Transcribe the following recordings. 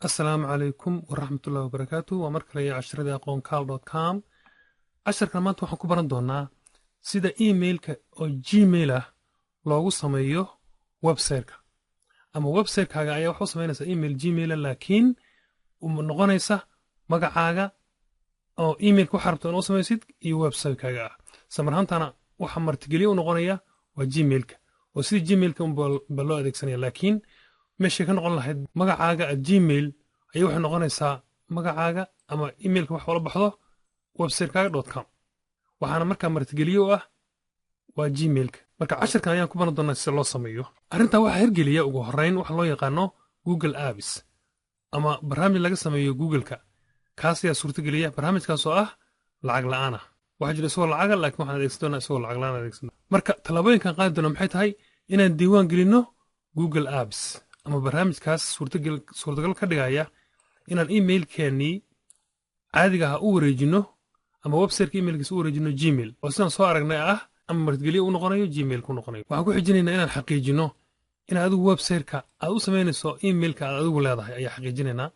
Asalaamu calaykum waraxmatullahi wabarakaatu. Waa mar kale iyo cashiradii aqoonkaal.com. Casharkan maanta waxaan ku baran doonaa sida emailka oo Gmail ah loogu sameeyo websiteka, ama websitekaaga ayaa waxa u samaynaysaa email Gmail, laakiin noqonaysa magacaaga oo emailka waxaa rabto in u samaysid iyo websitekaaga ah. Samarhantana waxa martigeliye u noqonaya waa Gmailka, oo sidii Gmailka unba loo adeegsanaya, laakiin meeshay ka noqon lahayd magacaaga @gmail ayay waxay noqonaysaa magacaaga ama emailka wax ula baxdo websitekaaga .com. Waxaana markaa martigeliye u ah waa Gmailka. Marka casharkan ayaan ku baran doonaa sida loo sameeyo arrintaa. Waxaa hirgeliya ugu horrayn waxa loo yaqaano Google Apps ama barnaamij laga sameeyo Googleka. Kaas ayaa suurtogeliya barnaamijkaas oo ah lacag la'aan ah. Waxaa jira isagoo lacaga, laakiin waxaan adeegsan doonaa isagoo lacag la'aan adeegsan. Marka tallaabooyinkan qaadi doona maxay tahay? Inaan diiwaan gelinno Google Apps ama barnaamijkaas suurtagal ka dhigaya inaan emailkeennii caadiga ah u wareejinno ama websiteka emailkiisa u wareejinno Gmail, oo sidaan soo aragnay ah ama martigeliye u noqonayo Gmail ku noqonayo. Waxaan ku xijinaynaa inaan xaqiijinno in adigu websiteka aad u samaynayso emailka aad adigu leedahay ayaa xaqiijinaynaa.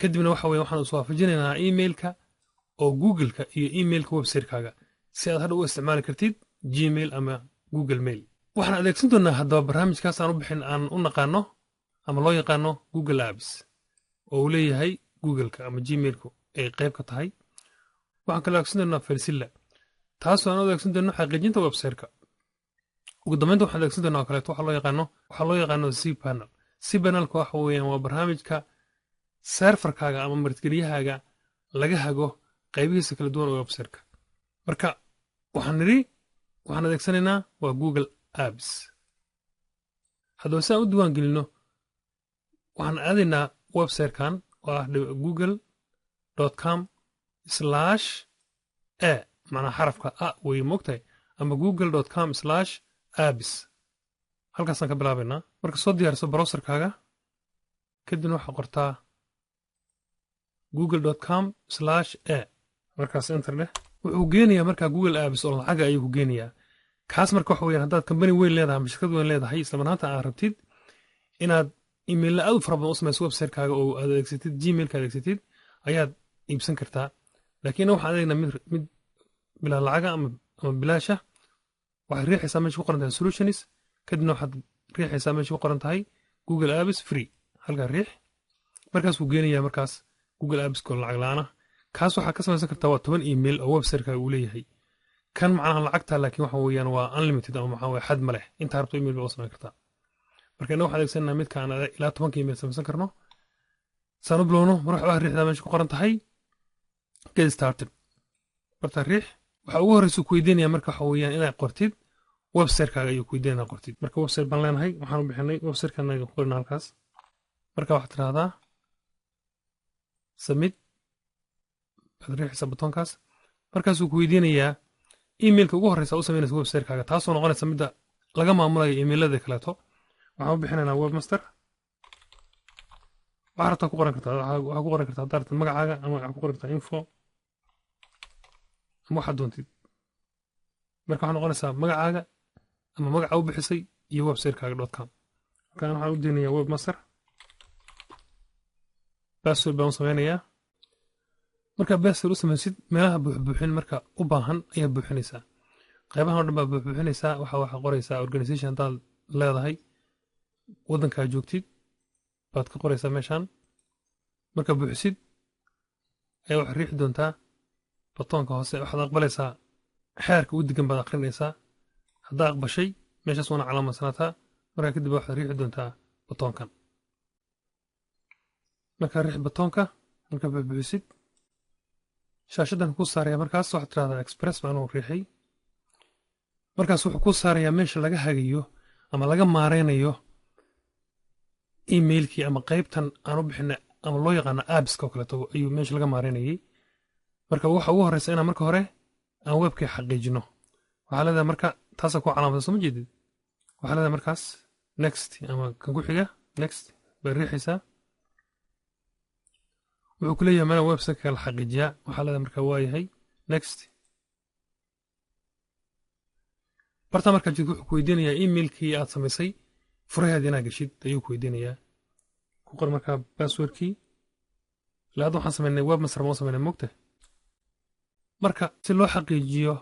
Kadibna waxa weye waxaan is waafajinaynaa emailka oo Googleka iyo emailka websitekaaga, si aad hadha u isticmaali kartid Gmail ama Google Mail. Waxaan adeegsan doonaa haddaba barnaamijkaas aan u bixin aan u naqaano ama loo yaqaano Google Apps, oo uu leeyahay Googleka ama Gmailku ay qayb ka tahay. Waxaan kaloo adeegsan doonaa FileZilla, taasoo aan u adeegsan doono xaqiijinta websiteka. Ugu dambeynta waxaan adeegsan doonaa oo kaleeto waxaa loo yaqaano cPanel. cPanelka waxa weeyaan waa barnaamijka serverkaaga ama martigeliyahaaga laga hago qaybihiisa kala duwan oo websiteka. Marka waxaan nidhi waxaan adeegsanaynaa waa Google Apps. Haddaba si aan u diiwaan gelinno, waxaan aadaynaa websitekan oo ah google.com/a, macnaa xarafka a wey moogtahay, ama google.com/apps. Halkaasaan ka bilaabaynaa. Marka soo diyaarso browserkaaga, kadibna waxaa qortaa google.com/a. Markaas enter dheh. Wuxuu geenayaa markaa Google Apps oo lacaga ayuu ku geenayaa kaas. Marka waxa weyaan haddaad company weyn leedahay ama shirkad weyn leedahay, isla marhaanta aad rabtid inaad emailla aad u fara badan u samayso websitekaaga oo aad adeegsatid Gmailka adeegsatid, ayaad iibsan kartaa. Laakiin waxaan adeegnaa mid bilaa lacaga ama bilaasha. Waxaad riixaysaa meesha ku qoran tahay solutions, kadibna waxaad riixaysaa meesha ku qoran tahay Google Apps free. Halkaa riix. Markaas wuu geenayaa markaas Google Apps oo lacag la'aana. Kaas waxaad ka samaysan kartaa waa 10 email oo websitekaaga uu leeyahay. Kan macnaha lacagta laakiin waxa weeyaan waa unlimited ama maxaa weye xad ma leh, intaa rabto email baa u samayn kartaa. Marka inna waxaan adeegsanaa midka aan ilaa 10-ka email samaysan karno. Saan u bilowno, mar waxaa riixdaa meesha ku qoran tahay get started. Bartaa riix. Waxa ugu horreysa ku weydiinaya marka waxa weeyaan inaad qortid websitekaaga ayuu ku weydiinaya inaad qortid. Marka website baan leenahay, waxaan u bixinay websiteka ku qorina halkaas. Marka waxaad tidhahdaa submit baad riixaysaa buttonkaas. Markaasuu ku weydiinayaa emailka ugu horreysa u samaynaysa websitekaaga, taasoo noqonaysa midda laga maamulayo emailada kaleeto. Waxaan u bixinaynaa webmaster. Waxaa rabtaa ku qoran kartaa, waxaa ku qoran kartaa haddaa rabtid magacaaga, ama waxaa ku qoran kartaa info ama waxaad doontid. Marka waxaa noqonaysaa magacaaga ama magaca u bixisay iyo websitekaaga .com. Markaan waxaan u deenayaa webmaster. Password baan u sameynayaa. Markaa password u samaysid, meelaha buuxbuuxin marka u baahan ayaa buuxinaysaa. Qaybahan o dhan baa buuxbuuxinaysaa. Waxaa qoraysaa organization haddaad leedahay, waddankaa joogtid baad ka qoraysaa meeshaan. Markaa buuxisid ayaa waxaad riixi doontaa buttonka hoose. Waxaad aqbalaysaa xeerka u degan baad aqrinaysaa. Haddaa aqbashay, meeshaas waana calaamadsanaataa. Markaa kadib waxaad riixi doontaa buttonkan. Markaa riix buttonka. Markaa buuxbuuxisid, shaashadan kuu saaraya. Markaas waxaad tirahdaa express baan u riixay. Markaas wuxuu kuu saarayaa meesha laga hagayo ama laga maareynayo emailkii ama qaybtan aan u bixinay ama loo yaqaano appska oo kaleeto ayuu meesha laga maareynayay. Marka waxa ugu horreysa inaan marka hore aan webkii xaqiijino. Waxaa leedahay marka taasaa ku calaamadsan, soo ma jeedid? Waxaa leedahay markaas next ama kan ku xiga next baad riixaysaa. Wuxuu ku leeyahay mana websiteka la xaqiijiyaa. Waxaa leedahay marka waa yahay next. Bartaa markaa joogto, wuxuu ku weydiinayaa emailkii aad samaysay furaheed inaad gashid ayuu ku weydiinayaa. Ku qor markaa passwordkii. Ilaa hadda waxaan samaynay webmaster ma samaynay, mogta. Marka si loo xaqiijiyo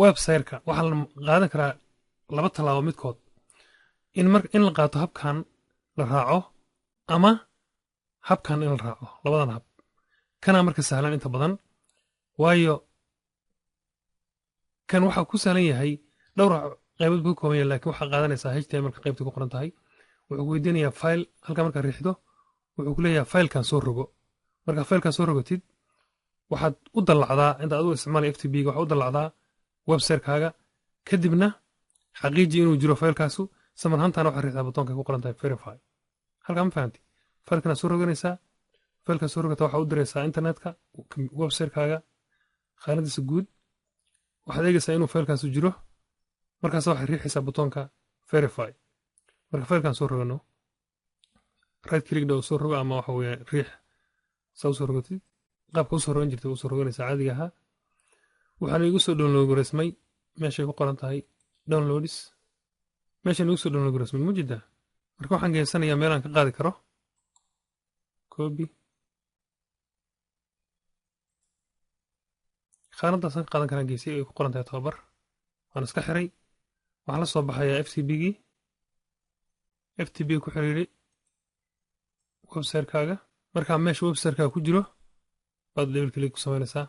website-ka, waxaa la qaadan karaa laba tallaabo midkood: in la qaato habkan la raaco ama habkan in la raaco. Labadan hab kanaa marka sahlan inta badan, waayo kan waxaa ku sahlan yahay dhowr qaybood buu ka kooban yahay, laakiin waxaa qaadanaysaa HTML-ka qaybta ku qoran tahay. Wuxuu ku weydiinayaa file. Halkaa markaa riixdo, wuxuu ku leeyahay filekan soo rogo. Markaa filekan soo rogatid, waxaad u dallacdaa inta adigu isticmaalaya FTP-ga, waxaad u dallacdaa website-kaaga, kadibna xaqiiji inuu jiro filekaasu. Samarhantaana waxaad riixdaa buttonka ku qoran tahay verify. Halkaa ma fahanti? Filekana soo roganaysaa. Fileka soo rogata, waxaa u diraysaa internetka website-kaaga khaanadiisa guud. Waxaad eegaysaa inuu filekaasu jiro, markaas waxaad riixaysaa buttonka verify. Marka filekan soo rogano, right click dhow, soo rogo, ama waxa weeye riix saa usoo rogatid. Qaabka usoo rogan jirtay usoo roganaysaa caadiga ahaa. Waxaana igu soo download gareysmay meeshay ku qoran tahay downloads. Meeshan igu soo download gareysmay, mujida. Marka waxaan geysanayaa meel aan ka qaadi karo copy. Khaanadaasaan ka qaadan karaan geysay ay ku qoran tahay tababar. Waan iska xiray. Waxaan la soo baxayaa FTP-gii. FTP ku xiriiri website-kaaga. Markaa meesha website-kaaga ku jiro baad double click ku samaynaysaa,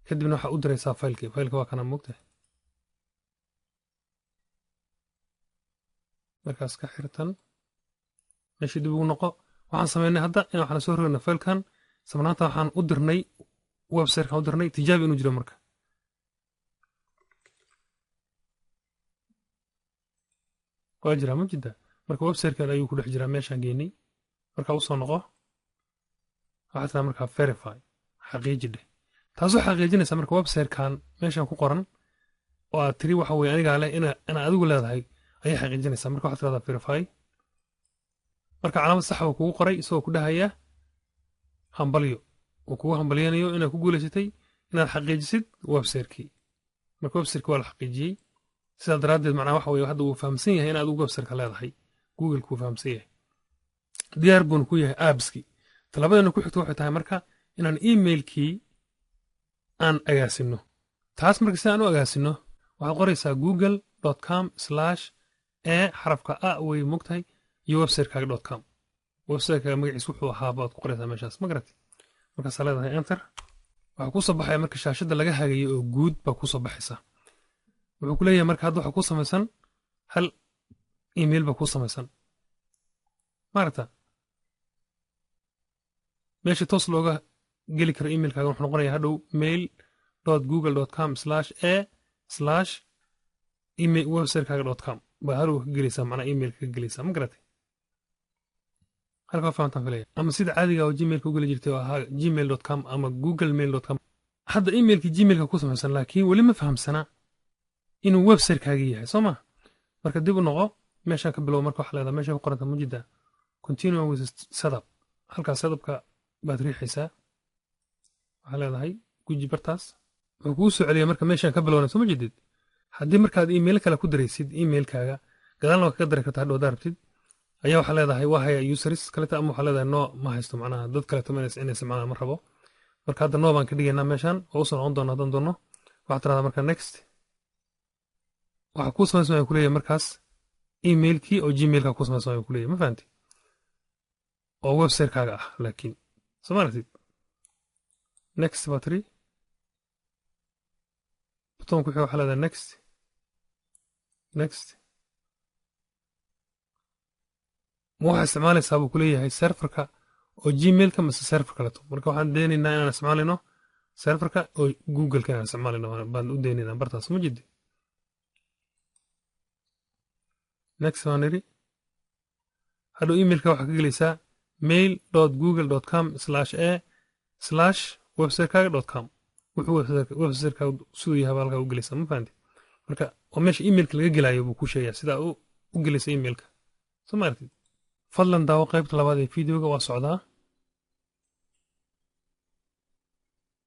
kadibna waxaa u diraysaa filekii. Fileka waa kana, moogtahay. Markaas ka xirtan, meeshii dib ugu noqo. Waxaan samaynay hadda in waxaan soo rogna filekan. Samnaanta waxaan u dirnay website-kan u dirnay. Tijaabi inuu jiro. Marka waa jiraa, ma jidda? Marka website-kan ayuu ku dhex jiraa meeshaan geynay. Marka usoo noqo, waxaa tiraa markaa verify, xaqiiji dheh. Taasoo xaqiijinaysa marka website-kan meeshan ku qoran oo aad tiri waxa weye anigaa leh, ina adigu leedahay ayay xaqiijinaysaa. Marka waxaad tirahdaa verify. Marka calaamad sax buu kugu qoray, isagoo ku dhahaya hambalyo, uu kugu hambalyanayo inaad ku guulaysatay inaad xaqiijisid website-kii. Marka website-ki waa la xaqiijiyey. Sidaa daraaddeed macnaha waxa weye hadda uu fahamsan yahay in adigu website-ka leedahay. Google kuu fahamsan yahay, diyaar buuna ku yahay appskii. Tallaabadana ku xigta waxay tahay marka inaan emailkii aan agaasino. Taas marka si aan u agaasino, waxaad qoraysaa google.com/a, xarafka a way mogtahay, iyo website-kaaga .com. Website-kaaga magaciis wuxuu ahaa baad ku qoraysaa meeshaas, ma garatay? Markaasaa leedahay enter. Waxaa kuu soo baxaya marka shaashadda laga hagayo oo guud baa kuu soo baxaysa. Wuxuu ku leeyahay marka hadda waxaa kuu samaysan hal email baa kuu samaysan. Maaragta, meesha toos looga geli karo emailkaaga wuxuu noqonayaa hadhow mail.google.com/a/email website-kaaga .com baa hadhow ka gelaysaa, macnaa emailka ka gelaysaa, ma garatay? Halkaa fahantaan filaya. Ama sida caadiga oo Gmailka u geli jirtay oo ahaa gmail.com ama google mail.com. Hadda emailkii Gmailka ku samaysan, laakiin weli ma fahamsana inuu website-kaagii yahay, soo ma? Marka dib u noqo, meeshaan ka bilow. Marka waxaa leedahay meesha ku qoranta, mujida, continue with setup. Halkaas setupka baad riixaysaa. Waxaa leedahay guji bartaas. Wuxuu kugu soo celiyay marka meeshaan ka bilowna, soo ma jedid? Haddii markaad email kale ku daraysid emailkaaga, gadaalna waa kaga dari kartaa hadhow haddaa rabtid, ayaa waxaa leedahay waa haya users kaleta, ama waxaa leedahay no, ma haysto, macnaha dad kaleeto inaysa macnaha ma rabo. Marka hadda no baan ka dhigaynaa meeshaan, oo usoo noqon doona haddaan doono. Waxaad tirahdaa marka next. Waxaa kuu samaysmaya kuleeyahay markaas emailkii oo Gmailka kuu samaysmaya kuleeyahay, ma fahanti? Oo website-kaaga ah laakiin, soo ma aragtid? Next baa tiri. Button ku waxaa leedahay next, next. Ma waxaa isticmaalaysaa buu kuleeyahay serverka oo Gmailka mase server kaleto? Marka waxaan deenaynaa inaan isticmaalayno serverka oo Googleka inaan isticmaalayno baan u deenaynaa bartaas, ma jidi? Next baan nidhi. Hadhow emailka waxaa ka gelaysaa mail.google.com/a/website-kaaga.com. Wuxuu website-kaaga siduu yahay baa halkaa u gelaysaa, ma fahanti? Marka waa meesha emailka laga gelayo buu ku sheegayaa, sidaa u gelaysa emailka, soo ma aragtid? Fadlan daawo qaybta labaad ee videoga, waa socdaa.